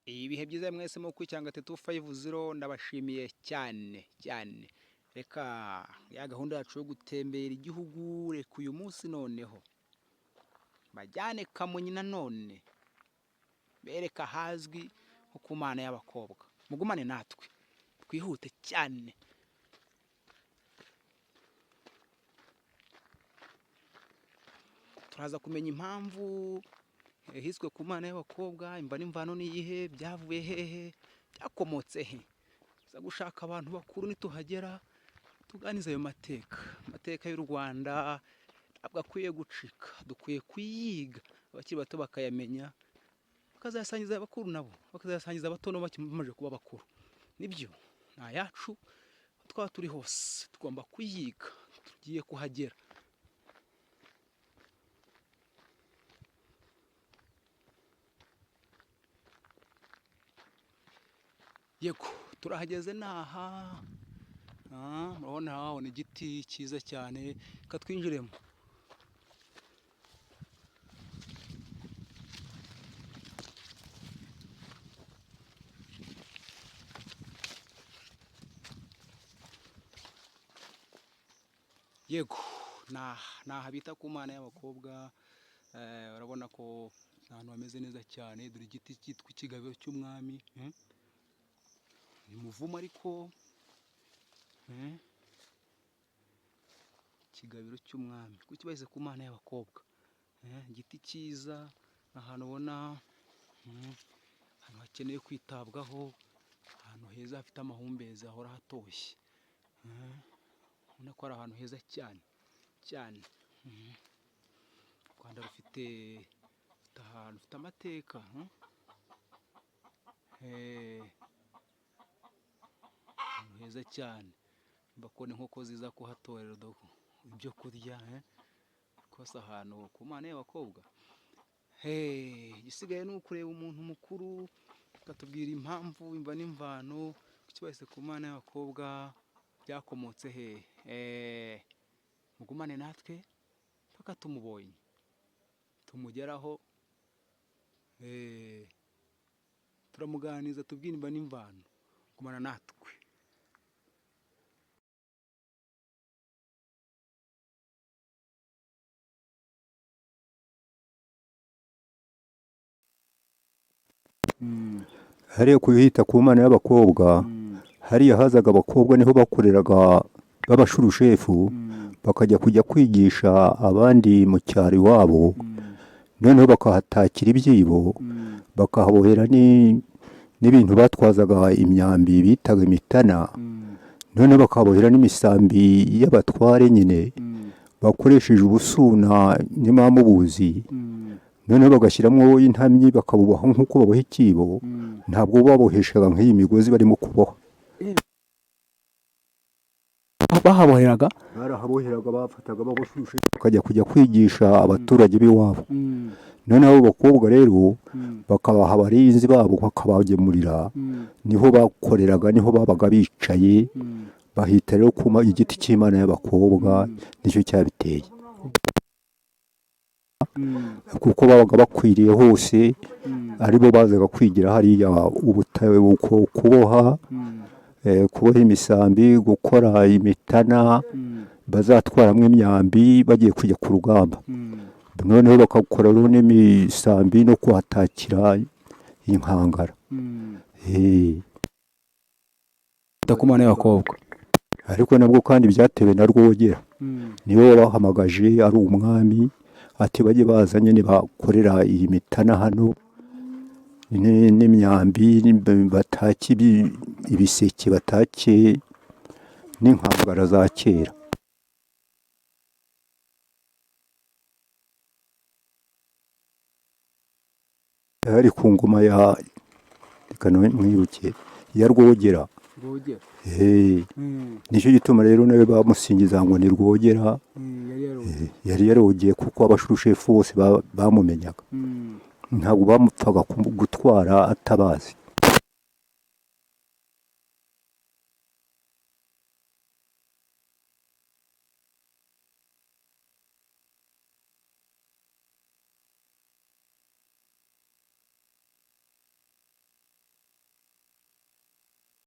Ibihe byiza mwese mu kwicanga 250, ndabashimiye cyane cyane. Reka ya gahunda yacu yo gutembera igihugu, reka uyu munsi noneho bajyane Kamonyi nanone, bereka ahazwi nko ku Mana y'abakobwa. Mugumane natwe twihute cyane. Turaza kumenya impamvu hiswe ku Mana y'abakobwa, imva n'imvano ni iyihe, byavuye hehe, byakomotse he. Tuza gushaka abantu bakuru nituhagera tuganize ayo mateka. Amateka y'u Rwanda ntabwo akwiye gucika, dukwiye kuyiga abakiri bato bakayamenya, bakazayasangiza abakuru nabo, bakazayasangiza abato nabo bamaze kuba bakuru. Nibyo ni ayacu, aho twaba turi hose tugomba kuyiga, tugiye kuhagera. Yego turahageze naha, murabona habona igiti cyiza cyane, reka twinjiremo. Yego naha bita ku Mana y'abakobwa, urabona ko ni ahantu hameze neza cyane. Dore igiti cyitwa ikigabiro cy'umwami, ni muvumo ariko, ikigabiro cy'umwami kuki bahise ku Mana y'abakobwa? Igiti cyiza, ahantu ubona ahantu hakeneye kwitabwaho, ahantu heza hafite amahumbezi hahora hatoshye, ubona ko ari ahantu heza cyane cyane. U Rwanda rufite ahantu rufite amateka, ahantu heza cyane. Mbakubona inkoko ziza kuhatorera ibyo kurya, rwose ahantu ku Mana y'abakobwa. Igisigaye ni ukureba umuntu mukuru akatubwira impamvu imva n'imvano, kuki bahise ku Mana y'abakobwa, byakomotse hehe. Mugumane natwe mpaka tumubonye, tumugeraho, turamuganiriza tubwire imva n'imvano. Gumana natwe. Hariya kuhita ku Mana y'abakobwa, hariya hazaga abakobwa niho bakoreraga b'abashurushefu, bakajya kujya kwigisha abandi mu cyaro iwabo, noneho bakahatakira ibyibo, bakahabohera n'ibintu batwazaga imyambi bitaga imitana, noneho bakahabohera n'imisambi y'abatware nyine bakoresheje ubusuna n'imamubuzi, noneho bagashyiramo intamyi bakabuboha nk'uko baboha ikibo, ntabwo baboheshaga nk'iyi migozi barimo kuboha. Bahaboheraga? Barahaboheraga, bafataga baboshushe bakajya kujya kwigisha abaturage b'iwabo. Noneho abo bakobwa rero bakabaha abarinzi babo bakabagemurira, niho bakoreraga, niho babaga bicaye, bahita rero kuma igiti cy'Imana y'abakobwa, nicyo cyabiteye. Kuko babaga bakwiriye hose, aribo bazaga kwigira hariya kuboha, kuboha imisambi, gukora imitana bazatwaramo imyambi bagiye kujya ku rugamba. Noneho bakakora rero n'imisambi no kuhatakira inkangara. Ku Mana y'abakobwa. Ariko nabwo kandi byatewe na Rwogera, niwe wabahamagaje ari umwami, ati bajye baza nyine bakorera iyi mitana hano n'imyambi, batake ibiseke, batake n'inkangara za kera. Ari ku ngoma ya, reka mwibuke, ya Rwogera. Nicyo gituma rero nawe bamusingiza ngo ni Rwogera. Yari yarogeye kuko abashurushefu bose bamumenyaga, ntabwo bamupfaga gutwara atabazi.